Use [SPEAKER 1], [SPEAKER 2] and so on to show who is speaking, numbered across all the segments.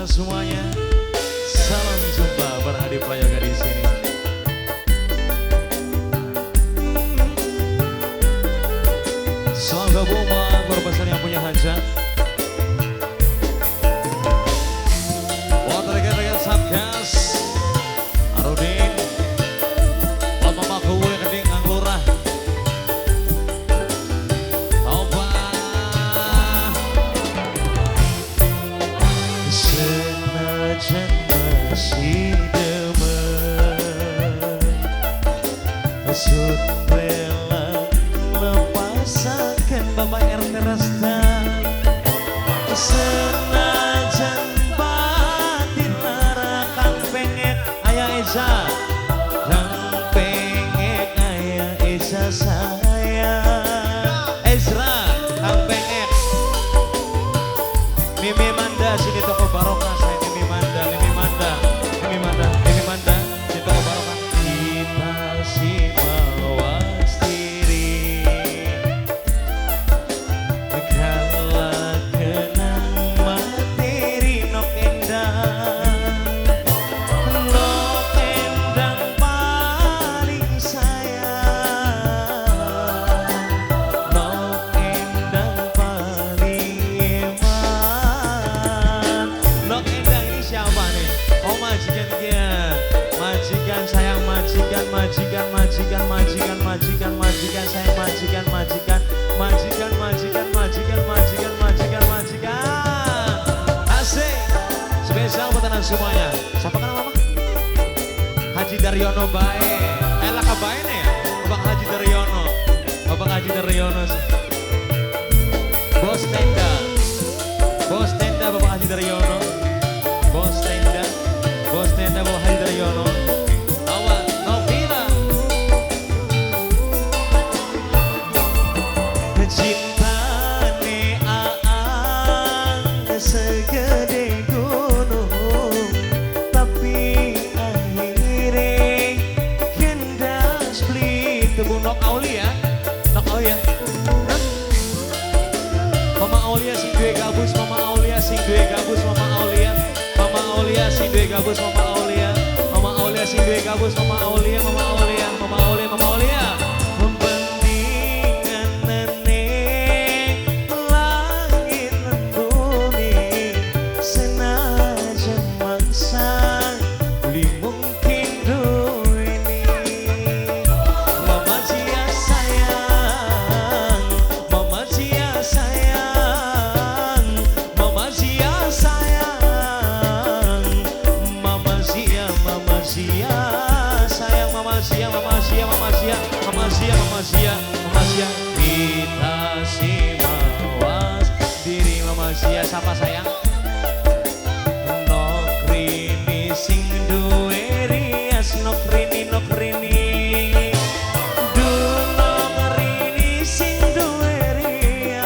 [SPEAKER 1] tenan semuanya. Salam jumpa bareng Adi Prayoga di sini. Salam gabung buat keluarga besar yang punya hajat. Buat rekan-rekan Satgas Arudin, buat mama gue keding Kang Lurah. Senajan masih demen, sut rela lepasaken Bapak RT Rasta. Senajan batin lara kang pengen ayah Eza, kang pengen ayah Eza sayang. Ezra kang pengen Mimi Manda sini toko barokah saya. Mimi Manda, Mimi Manda, Mimi Manda, Mimi Manda di toko barokah. Kita si mawas diri kala kenang materi nok endang, nok endang paling sayang, nok endang paling eman. Nok endang ini siapa nih? Oh majikan dia, majikan sayang, majikan, majikan, majikan, majikan, majikan, majikan sayang, majikan, majikan, majikan, majikan, majikan, majikan, majikan, majikan. Asik, spesial buat tenan semuanya. Siapa kan mama? Haji Daryono bae. Elah kabae nih ya? Bapak Haji Daryono, Bapak Haji Daryono. Bos tenda, bos tenda Bapak Haji Daryono. Bos tenda, bos tenda Bapak Haji Daryono. Awa, Novira. Cintane aang segede gunung, tapi akhirnya kendas beli tebung Nok Aulia, Nok Aulia. Mama Aulia sing duwe gabus, Mama Aulia sing duwe gabus, Mama Aulia, Mama Aulia sing duwe gabus, Mama Aulia, Mama Aulia sing duwe gabus, Mama Aulia, Mama Aulia, Mama Aulia, Mama Aulia. Membandinganane langit lan bumi, senajan mangsa beli mungkin duweni. Mama Cia sayang, Mama Cia sayang, Mama Cia sayang, Mama Cia, Mama Cia sayang, Mama Cia, Mama Cia, Mama Cia, Mama Cia, Mama Cia, Mama Cia. Kita si mawas diri Mama Cia siapa sayang? Nok rini sing duwe rias, nok rini, nok rini. Nok rini sing duwe rias,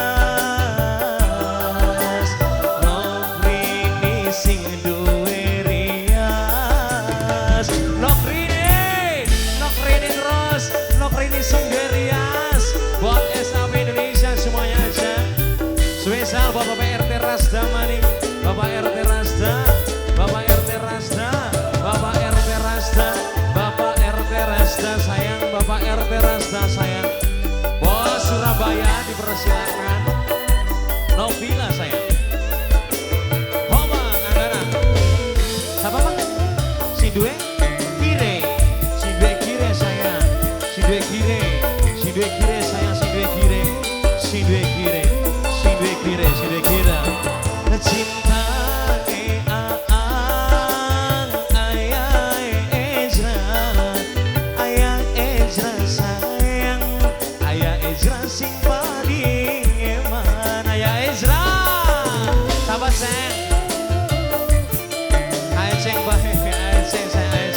[SPEAKER 1] nok rini sing duwe rias. Nok rini, nok rini terus, nok rini sing duwe rias. Buat SAP Indonesia semuanya aja. Spesial buat Bapak RT Rasda maning, Bapak RT Rasda, Bapak RT Rasda, Bapak RT Rasda, Bapak RT Rasda sayang, Bapak RT Rasda sayang. Bos Surabaya dipersilakan. Novila sayang. Homa Anggara. Siapa Pak? Si duwe kire, si duwe kire sayang, si duwe kire, si duwe kire sayang, si duwe kire, si duwe kire, si duwe kire, si duwe kire. Cintane aang ayah Ezra, ayah Ezra sayang, ayah Ezra sing paling eman, ayah Ezra. Sahabat sayang, ayah ceng bae, ayah ceng sayang, ayah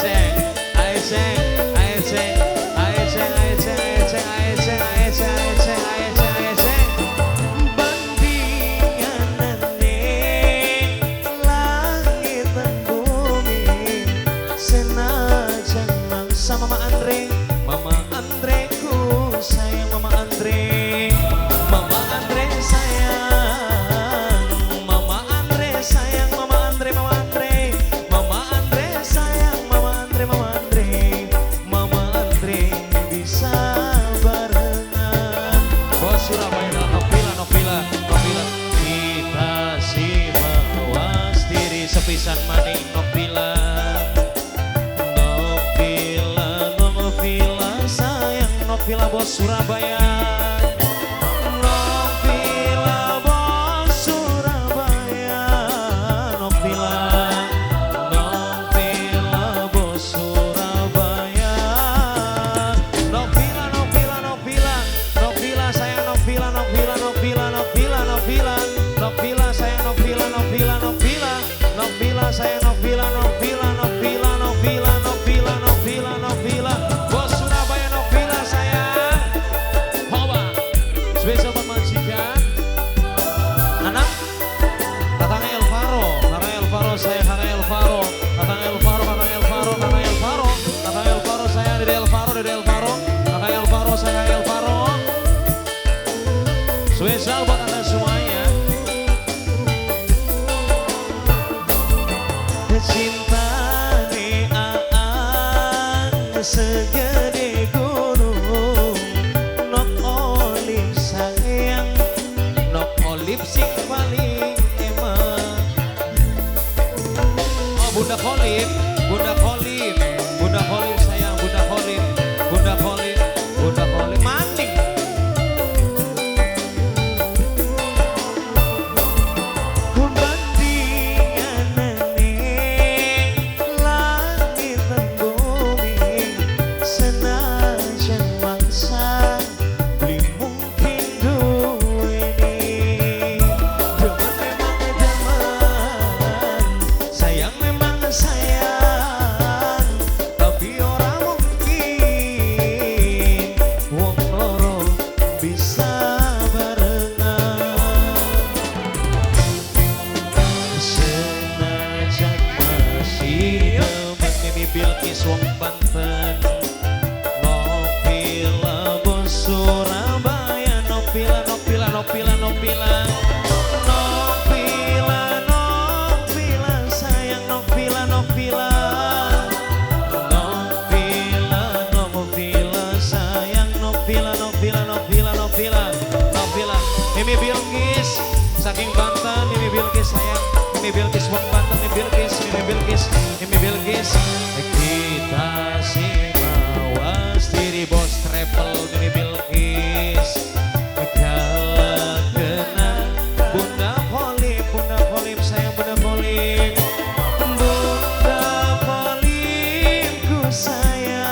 [SPEAKER 1] maning Nok Villa. Nok Villa, Nok Villa sayang, Nok Villa bos Surabaya. Nok Villa bos Surabaya. Nok Villa, Nok Villa bos Surabaya. Nok Villa, Nok Villa, Nok Villa, Nok Villa sayang, Nok Villa, Nok Villa, Nok Villa, Nok Villa, Nok Villa, Nok Villa sayang, Nok Villa, Nok Villa, Nok Villa, Nok Villa sayang, Nok Villa, Nok Villa, Nok Villa, Nok Villa, Nok Villa, Nok Villa, Nok Villa, bos Surabaya, Nok Villa sayang. Hawa, spesial buat majikan. Anak, kakangnya Elvaro, kakangnya Elvaro sayang, kakangnya Elvaro, kakangnya Elvaro, kakangnya Elvaro, kakangnya Elvaro, kakangnya Elvaro sayang, Dede Elvaro, Dede Elvaro, kakangnya Elvaro sayang, Elvaro. Spesial buat anda semuanya. Cintane aan segede gunung, Nok Olip sayang, Nok Olip sing paling emang. Oh Bunda Kholib, Bunda Kholib, Bunda Kholib sayang, Bunda Kholib, Bunda Kholib, Bunda Kholib maning. Langit lan bumi, senajan mangsa beli mungkin duweni. Demen memang demen, sayang memang sayang, tapi ora mungkin wong loro bisa barengan. Senajan masih demen Mimi Bilqis wong Banten. Nok Villa bos Surabaya, Nok Villa, Nok Villa, Nok Villa, Nok Villa, Nok Villa, Nok Villa sayang, Nok Villa, Nok Villa, Nok Villa, Nok Villa sayang, Nok Villa, Nok Villa, Nok Villa, Nok Villa, Nok Villa. Mimi Bilqis saking Banten, Mimi Bilqis sayang, Mimi Bilqis wong Banten, Mimi Bilqis, Mimi Bilqis, Mimi Bilqis. Kita sing mawas diri bos travel Mimi Bilqis. Kala kena Bunda Kholib, Bunda Kholib sayang, Bunda Kholib, Bunda Kholib ku sayang.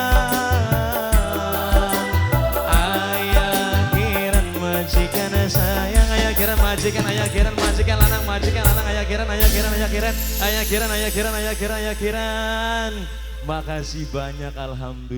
[SPEAKER 1] Ayah kiran majikan sayang, ayah kiran majikan, ayah kiran majikan lanang majikan lanang, ayah kiran, ayah kiran, ayah kiran, ayah kiran, ayah kiran, ayah kiran, ayah kiran. Makasih banyak, alhamdulillah.